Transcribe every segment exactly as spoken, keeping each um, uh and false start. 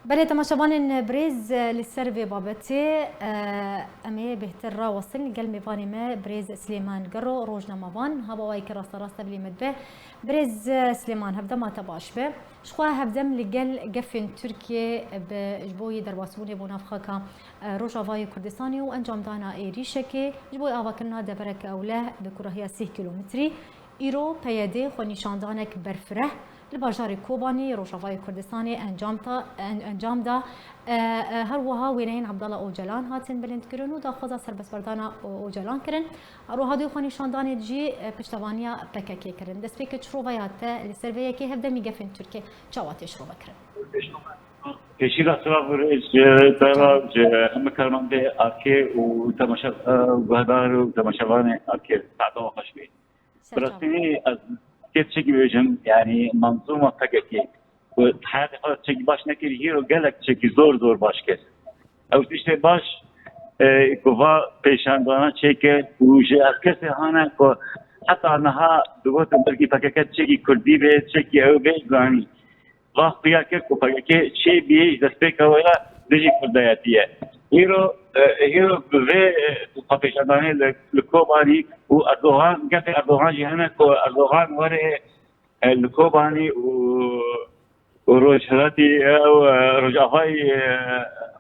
Belê, temaşevanên birêz, li ser vê babetê, e, em ê bêhtir rawestin li gel mêvanê me birêz Silêman Gero, rojnamevan, niha bi awayekî rasterast tevlî me dibe. Birêz, e, Silêman, hevdema te baş be. Ji xwe hevdem li gel gefên Tirkiyê bi, ji bo yê derbasbûnê bo nav xaka, e, Rojavayê Kurdistanê û encamdana êrîşekê ji bo avakirina devereke ewleh bi kurahiya sîh kîlometrî, îro P Y D xwenîşandanek berfireh li bajarê Kobanî, Rojavayê Kurdistanê encam ta, en-, encam da. E, e, her wiha wêneyên Abdullah Ocalan hatin bilindkirin û daxwaza serbestberdana O-, Ocalan kirin. Her wiha du xwenîşandanê jî, e, piştevaniya P K K kirin. Destpêkê çi roveya te li ser vê yekê hevdemî gefên Tirkiyê çawa tê şirove kirin? Pêşî re silav û rêz ji te re, ji hemû karmendê Arkê û temaşe-, e, guhdar û temaşevanê Arkê. Saeta we xweş bê. Bi rastî ez kê tiştekî bêjim, yanî menzûma P K K ku heyatê xwe tiştekî baş nekir, hîro gelek tiştekî zor zor baş kir. Ew tiştê baş, e, ku va pêşandana çêkir û ji her kesê hane ku heta niha digotin belkî P K K tiştekî kurdî bê, tiştekî ew bê, zanî. Va xuya kir ku P K K çê bî ji destpêka wê re dijî kurdayetî ye. Hîro, e, hîro bi vê, e, xwepêşandanê li, li Kobanî û Erdogan, gefê Erdogan jî hene ku Erdogan were, e, li Kobanî û, û rojhilatî, e, û, e, rojavayî, e,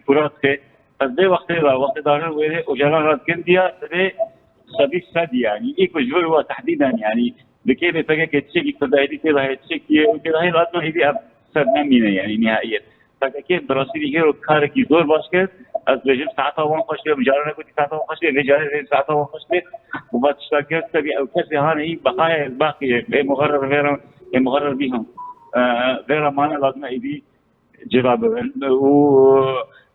Furat xê. Ez vê wextê re, wextê darin wêrê Ocalan re dikin diya, divê sedî sed, yanî, î ku ji vir wa tehdîden, yanî, di kêmê P K K tiştekî kurdayetî tê de heye, tiştekî ye û tê de heye, lazim êdî ev ser nemîne, yanî, nihaiyen. P K K bi rastî hêro karekî zor baş kir. Ez dibêjim, saeta wan xweş be, min caran negotî saeta wan xweş be, vê carê rê saeta wan xweş be. Û va tişta kir, tevî ew kesê hane î beqaya baqî ye, ê muqerrer vê re, ê muqerrer bî him. E, vê re mane lazim e êdî cêva bibin. Û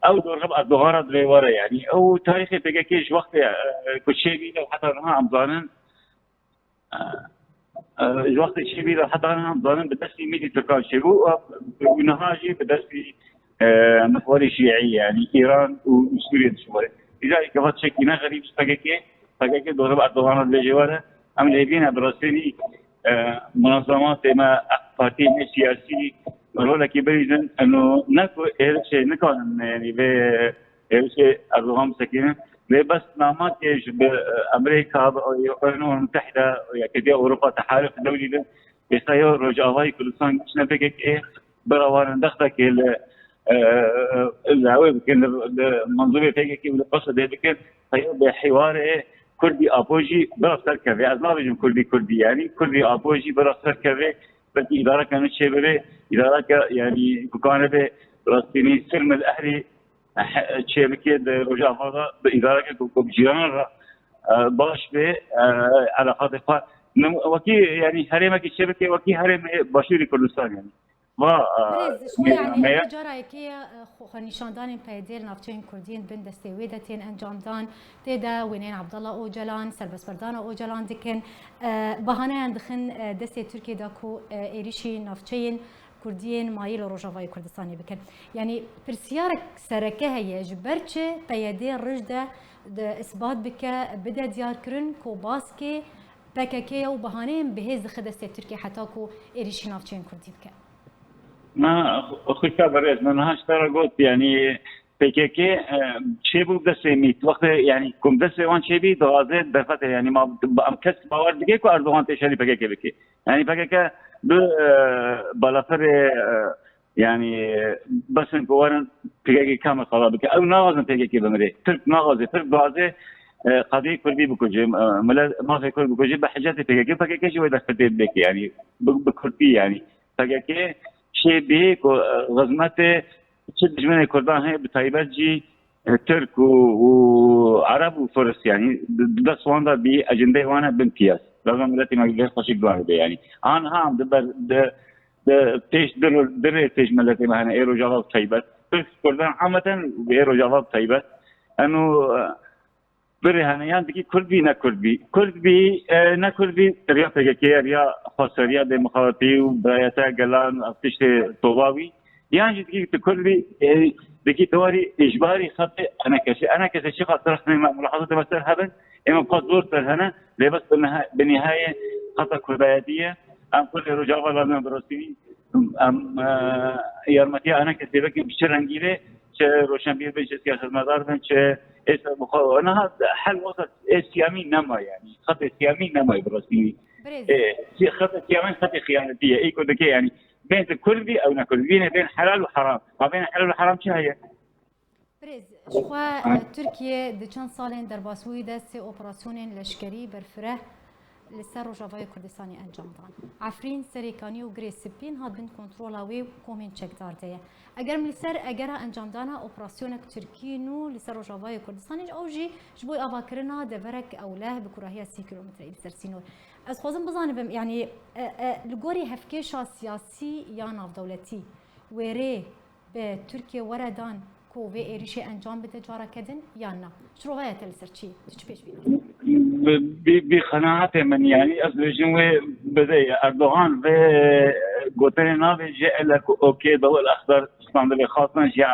ew dorxeb Erdogan re divê were, yanî ew tarîxê P K K ji wextê, e, ku çêbîne û heta niha em zanin, e, e, ji wextê çêbîne heta niha em zanin bi destî mîtî Tirkan çêbû, û niha jî bi destî, e, mixwarê şîî, yanî Îran û Sûriyê dişuxulê. Îca gava çekî ne xerîb ji P K K, P K K dorxeb Erdogan re divê jê were. Em lê bîne bi rastî, e, munazematê me, AK Partiyê me siyasî rolekî bibînin. Eno ne ku êrişê nikarin, yanî vê êrişê Erdogan bisekînin. Lê bes namakê ji bi, e, Amerîka, bi, e, Umemê Mutehîde, Yekîtiya Ewropa, tehaluf dewlî de, êsta ya Rojavayê Kurdistan giş ne P K K, bira warin dextekê li, e, li ew bikin, li, li menzûrê P K K û li Qesedê bikin, heya bê hêwarê Kurdî Apo jî bira serkeve. Ez nabêjim Kurdî Kurdî, yanî Kurdî Apo jî bira serkeve, belkî îdareke nû çêbibe, îdareke, yanî ku kane be rastînî silm el ehlî, he-, çêbike di Rojava de, bi îdareke ku, ku bi cîranan re, e, baş be, e, eleqatê xwe. Nim-, wekî, yanî herêmekî çêbike, wekî herêmê Başûrê Kurdistan, yanî. Va, e, Birêz, ji xwe, yanî, me-, ev cara yekê ye, e, xwe, xwenîşandanên P Y D li navçeyên Kurdî yên bin destê wê de tên encamdan. Tê de wêneyên Abdullah Ocalan, serbestberdana Ocalan dikin. E, bahaneyan dixin, e, destê Tirkiyê de ku, e, êrîşî navçeyên Kurdiyên mayî li Rojavayê Kurdistanê bikin. Yanî pirsiyarek sereke heye, ji ber çi P Y D rij de, de isbat bike, bide diyarkirin ku baskê P K K ye û bahaneyên bihêz dixe destê Tirkiyê heta ku êrîşî navçeyên Kurdî bike? Na, xwişka berêz, min niha ji te re got, yanî P K K, e, çêbû destê mît. Wextê, yanî ku destê wan çêbî, dixwaze derfete, yanî ma, em kes bawer dike ku Erdogan tê şerî P K K bike. Yanî P K K bi, e, balafirê, e, yanî besin ku werin P K K kamil xala bike. Ew naxwazin P K K bimire. Tirk naxwaze. Tirk dixwaze, e, qadiyê Kurdî bikuje, e, milet mafê Kurd bikuje, bi hicetê P K K. P K K jî wê derfetê bike, yanî bi, bi Kurdî, yanî. P K K çê bihê ku, e, xizmetê çi dijminê Kurdan heye, bi taybet jî, e, Tirk û, û Ereb û Firis, yanî di, di dest wan de bî, ecindeyê wan e bin piyas. Lazim miletê me vê xweşik guhane be, yanî. Aniha em di ber, di, di pêş, di ro-, di rê pêş miletê me hene, ê Rojava bi taybet. Tirk Kurdan ameten û ê Rojava bi taybet. Eno, e, Birê hene, yan dikî Kurd bî, ne Kurd bî. Kurd bî, e, ne Kurd bî, riya P K K ye, riya xweseriya demokratî û birayeta gelan, ev tiştê toba wî. Yan jî dikî tu Kurd bî, e, dikî tu warî îcbarî xetê enekesê. Enekesê çiqas rexnê me, mulahazatê me ser hebin, ê me bi xwe zor ser hene, lê bes bi niha-, bi nihayê xeta Kurdayetî ye. Em Kurdê Rojava lazim e bi rastî Em, e, yarmetiya aneke sêvekê bi çi rengî be, çi roşenbîr bin, çi siyasetmedar bin, çi êsa bi xwe, niha hel wexta ê siyamî nema yani. Xetê siyamî nema bi rastî. Birêz. E, si-, xetê siyamî xetê xiyanetî ye. Ê ku dike yani. Bên tu kurd bî, ew ne kurd. Vînê bên helal û heram. Ma bên helal û heram çi heye? Birêz, ji xwe, e, Tirkiye di çend salên derbasbûyî de sê operasyonên leşkerî berfireh li ser Rojavayê Kurdistanê encam dan. Efrîn, Serêkanî û Girê Spî hat bin kontrola wê û komên çekdar de ye. Eger em li ser egera encamdana operasyonek Tirkî nû li ser Rojavayê Kurdistanê, ew jî ji bo avakirina deverek ewleh bi kurahiya sî kîlometreyê li ser sînor. Ez xwazim bizanibim, yanî, e, e, li gorî hevkêşa siyasî ya navdewletî wêrê bi Tirkiye were dan ku vê êrîşê encam bide careke din yan na? Şirovaya te li ser çi? Tu çi pêşbînî dikî? Bi, bi, bi qenaetê min, yanî ez dibêjim wê bide ye. Erdogan vê gotinê navêje, ele ku okê, dewil exder standibê xastin ji, e,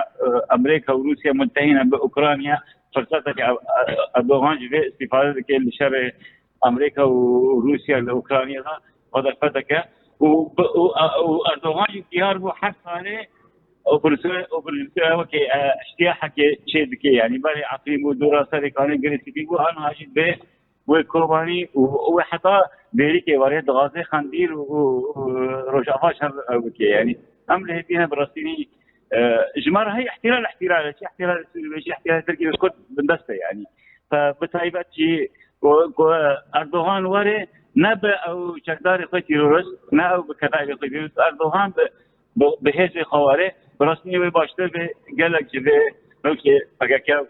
Amerîka û Rûsya muttehîne bi Ukrayna, firseteke Er-, Er-, Erdogan ji vê îstîfade dike li şerê Amerîka û Rûsya li Ukraynayê de xwe derfet dike û bi-, û, û Erdogan jî diyar bû her salê operasyon-, operasyon wekî, e, îştiyahekê çê dike, yanî berê Efrîn bû, dora Serêkanê, Girê Spî bû, aniha jî dibê wê Kobanî û wê heta Dêrikê were, dixwaze Xendîr û, û, û Rojava şer, e, bike, yanî em li hêvî ne bi rastî. E, ji me re hey ihtilal, ihtilal e, çi ihtilal Sûrî be, çi ihtilal Tirkî be, Kurd bindest e, yanî. Te bi taybet jî ku, ku Erdogan were, ne bi ew çekdarê xwe terorist, ne ew bi kedayê xwe terorist. Erdogan bi, bi, bi hêzê xwe were, bi rastî wê baştir be gelek ji vê belkê P K K û,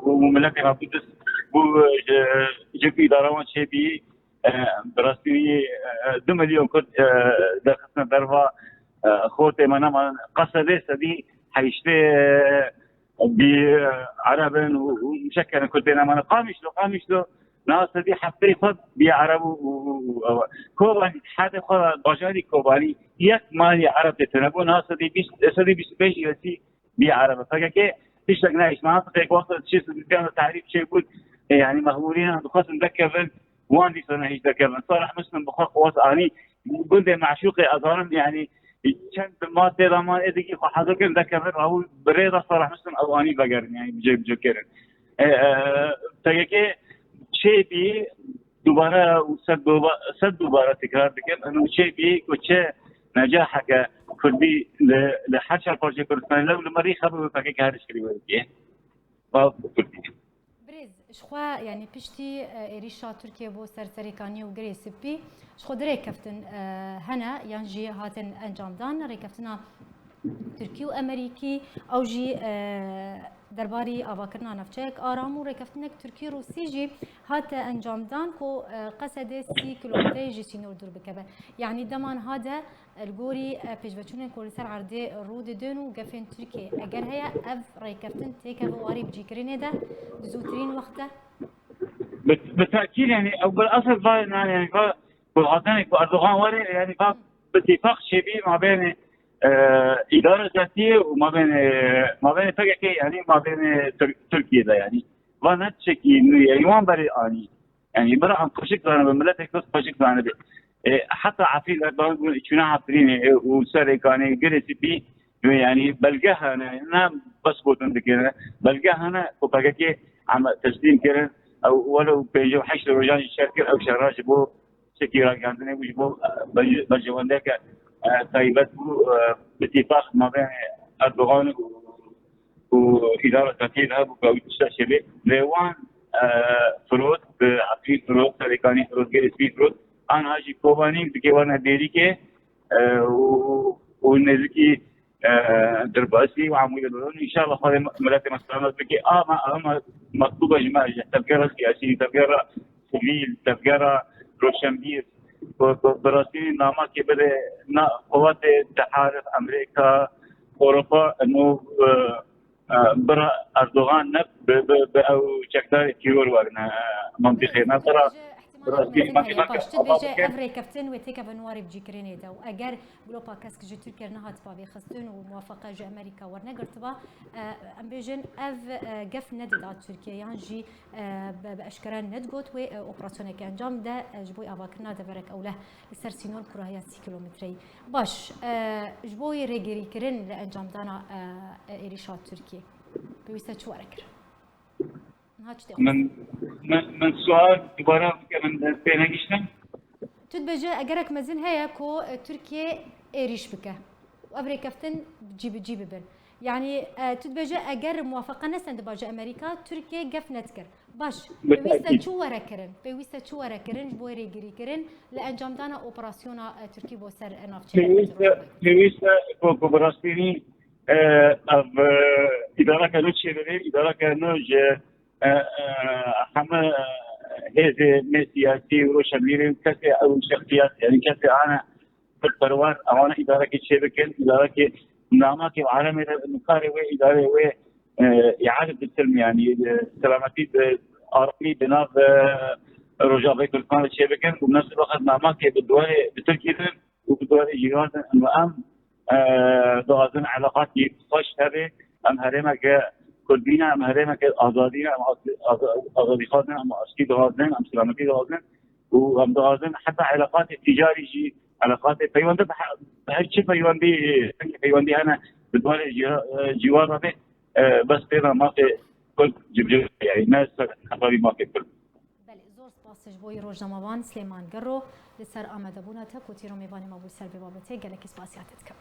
û miletê me bû dest bû, e, ji, ji îdara wan çêbî, e, bi rastî, e, du milyon Kurd, e, derxistine derva, e, xortê me nema Qesedê sedî heştê, e, bî, e, Ereb in û, û şekerin Kurdê nemane. Qamişlo, Qamişlo, niha sedî heftê xwe bî Ereb û, û, û, û, ew. Kobanî, hadê xwe bajarî Kobanî, yek malî Ereb tê tune bû, niha sedî bîst, sedî bîst û pênc yesî bî Ereb. P K K tiştek nehişt. Mantiqek wexta çê sedî tahrîb çê bût, e, yanî mexmûrînan dixwestin dekevin, wan dîsa nehişt dekevin. Salih Muslim bi xwe xwest anî gundê meşûqê, ez zanim, yanî çend ma tê de man ê dikî xwe hezir kirin dekevin, rabû bi rê de Salih Muslim ew anî vegerin, yanî bi cê bi cê kirin. E, e, P K K çê bî dubare û sed duba-, sed dubare tekrar dikim, û çê bî ku çi necaheke Kurdî li, li her çar parçeyê Kurdistanê, lew li merî xebû P K K her tiştekî werdî. Bab Kurdî. Birêz, ji xwe, yanî piştî, e, êrîşa Tirkiye bo ser Serêkanî û Girê Spî, ji xwe di rêkeftin, e, hene, yan jî hatin encam dan. Rêkeftina Tirkî û Amerîkî, ew jî, e, derbarî avakirina navçeyek aram û rêkeftinek Tirkî-Rûsî jî hate encam dan ku, e, Qesedê sî kîlometreyê ji sînor dûr bikeve. Yanî dema niha de, e, li gorî, e, pêşveçûnên ku li ser erdê rû didin û gefên Tirkiyê eger heye, ev rêkeftin têkeve warê bicîkirinê de di zûtirîn wext de? Bi, bi tekîd, yanî ew bil esil va, yanî va, ku hatinê ku Erdogan were, yanî va bi tîfaq çêbî mabênê, e, îdara zatiyê û mabênê, mabênê P K K, yanî mabênê Tir-, Tirkiye de, yanî. Va ne tiştekî nû ye, wan berê anî. Yanî bira em xweşik zanibe, miletê Kurd xweşik zanibe. E, heta Efrîn, Erdogan çûna Efrînê, e, û Serêkanê, Girê Spî, yanî belge hene, ne bes gotin dikine, belge hene ku P K K em teslîm kirin, ew welew pêncî û heşt rojan jî şer kir, ew şera ji bo tiştekî ragihandinê bû, ji bo, e, berj-, berjewendeke, e, taybet bû, e, bi tîfaq mabênê Erdogan û, û îdara zatiyê de hebû ku ew tişta çêbê. Lê wan, e, firot, bi Efrîn firot, Serêkanî firot, Girê Spî firot, aniha jî Kobanî dike werne Dêrikê, e, û, û nêzikî e, derbasî û hemû yê birin. Înşallah Xwedê miletê me selamet bike. Ama, ama metluba ji me, ji tevgera siyasî, tevgera sivîl, tevgera roşenbîr, bi, bi, bi rastî namekê bide na qewetê teharif Amerîka, Ewropa, eno, e, e, bira Erdogan ne bi, bi, bi ew çekdarê teror werine, e, mintîqê me bira. Rastî, mezin heye. Baş, tu dibêje ev rêkeftin wê têkeve nû warê bicîkirinê de û eger Glopa Kesk ji Tirkiye nehat bavê xistin û muwafeqe ji Amerîka wernegirtiba, e, em bêjin ev, e, gef nedida Tirkiye yan jî, e, bi, bi eşkere nedigot wê, e, operasyoneke encam de, e, ji bo avakirina deverek ewleh li ser sînor kurahiya sî kilometreyî. Baş, e, ji bo rêgirîkirin li encamdana, e, e, êrîşa Tirkiye pêwîst e çi were kirin? Niha çi tê xwestin? Min, min, min sual dubare bike, min pê negiştin. Tu dibêje egerek mezin heye ku, e, Tirkiye êrîş bike û ev rêkeftin cî bi cî bibin. Yanî, e, tu dibêje eger muwafeqe nesendiba ji Amerîka, Tirkiye gef nedikir. Baş, pêwîst e çi were kirin? Pêwîst e çi were kirin ji bo rêgirîkirin li encamdana operasyona, e, Tirkî bo ser, e, navçeya Pêwîst e, pêwîst e ku, ku bi rastî, e, ev, e, îdareke nû çêbibe, îdareke nû ji, e, e, heme, e, hêzê me siyasî û roşenbîrê û kesê ew şexsiyet, yanî kesê ane xurtperwer, ewana îdarekê çêbikin, îdarekê namekê û alemê de nikarê wê îdarê wê, e, îade bitin, yanî, e, selametî bi aramî di nav, e, Rojavayê Kurdistan de çêbikin û nefs wexet namekê bi duwarê bi Tirkî de û bi duwarê cîran de em, em, e, dixwazin eleqatî xweş hebe. Em herêmeke Kurdî ne, em herêmeke azadî ne, em az-, az-, azadîxwaz in, em aştî dixwazin, em selametî dixwazin û em dixwazin heta eleqatê ticarî jî, eleqatê peywende bi he-, bi her çi peywendî, peywendî hene bi duwarê cîra-, e, cîwar re bê, e, bes pê re mafê Kurd cibcib, yanî ne ser hesabî mafê Kurd. Belê, zor spas ji bo rojnamevan Silêman Gerro li ser amadebûna te ku tîro mêvanê me bû ser vê babetê. Gelekî spasiya te dikim.